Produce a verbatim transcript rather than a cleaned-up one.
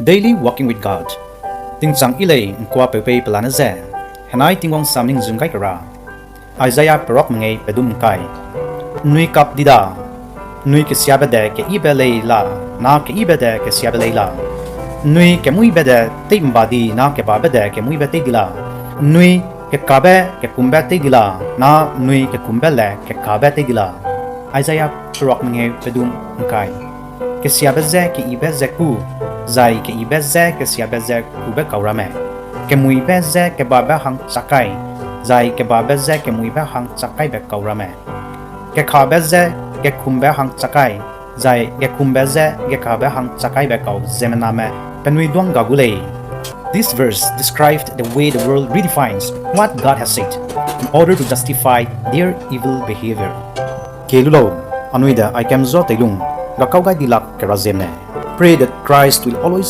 Daily Walking with God. Tingchang yi lei ’ngkuapeu pei pelane ze, henai Tingwang sam ning zun gai kera. Isaiah perok mengeu pedum ’ngkai. ’Nnui kap di da, ’nnui kesiabe de keyibe lei la, na keyibe de kesiabe lei la. ’Nnui kemuîbe de tei ’mba di na kebabe de kemuîbe tei di la. ’Nnui kekabe kekumbe tei di la, na ’nnui kekumbe le kekabe tei di la. Isaiah perok mengeu pedum ’ngkai. Kesiabe je keyibe ze kû, zai keyibe je kesiabe ze kûbe kau ramme. Kemuîbe je kebabe hang chak kai, zai kebabe je kemuîbe hang chak kaibe kau ramme. Kekabe je kekumbe hang chak kai, zai kekumbe je kekabe hang chak kaibe kau ziemmename penui duang ga gu lei. This verse described the way the world redefines what God has said in order to justify their evil behavior. Kie lu lau, anui de aikem zua teilung, gakau gai di lak kera ziemne. Pray that Christ will always